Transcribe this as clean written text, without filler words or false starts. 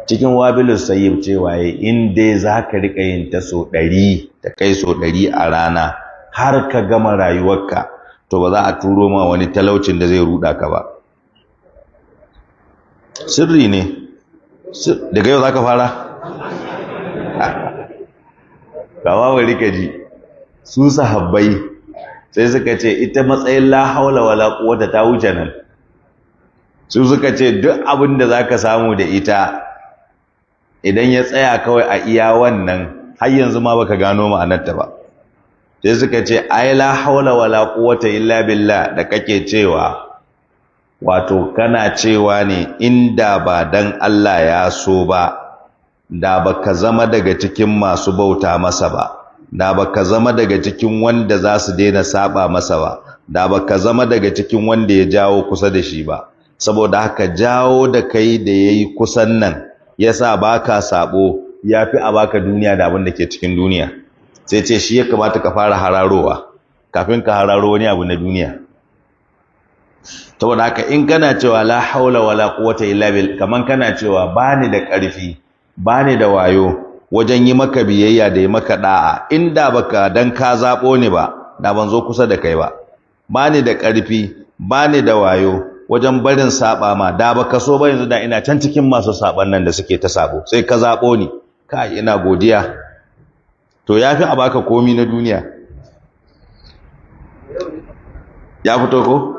Cikin Wabilus Sayyib cewa yayi in dai za ka riƙa yin ta so 100, ta kai so 100 a rana har ka gama rayuwarka, to ba za a turo ma wani talaucin da zai ruɗa ka ba. Sirri ne. Daga yau za ka fara? Kama bari ka ji. Su sahabbai sai suka ce ita matsayin la haula wala quwwata ta wuce nan. Su suka ce duk abin da zaka samu da ita, idan ya tsaya kawai a iya wannan, har yanzu ma baka gano ma'anarta ba. Sai suka ce ai la haula wala quwwata illa billah da kake cewa, wato kana cewa ne inda ba dan Allah ya so ba, da baka zama daga cikin masu bauta masa ba, da baka zama daga cikin wanda za su daina saba masa ba, da baka zama daga cikin wanda ya jawo kusa da shi ba. Saboda haka jawo da kai da yayi kusan nan yasa baka sabo, yafi a baka duniya da abin da ke cikin duniya. Sai ce shi ya kamata ka fara hararowa kafin ka hararo wani abu na duniya. Saboda haka in kana cewa la haula wala quwwata illa billah, kaman kana cewa bani da ƙarfi, bani da wayo wajen yi maka biyayya da yi maka da'a, inda baka dan ka zabo ni ba, da ban zo kusa da kai ba. Bani da ƙarfi, bani da wayo wajen barin saba ma, da baka so ba yanzu da ina can cikin masu saban nan da suke ta sabo, sai ka zabo ni, kai ina godiya. To yafi a baka komi na duniya. Ya fito ko?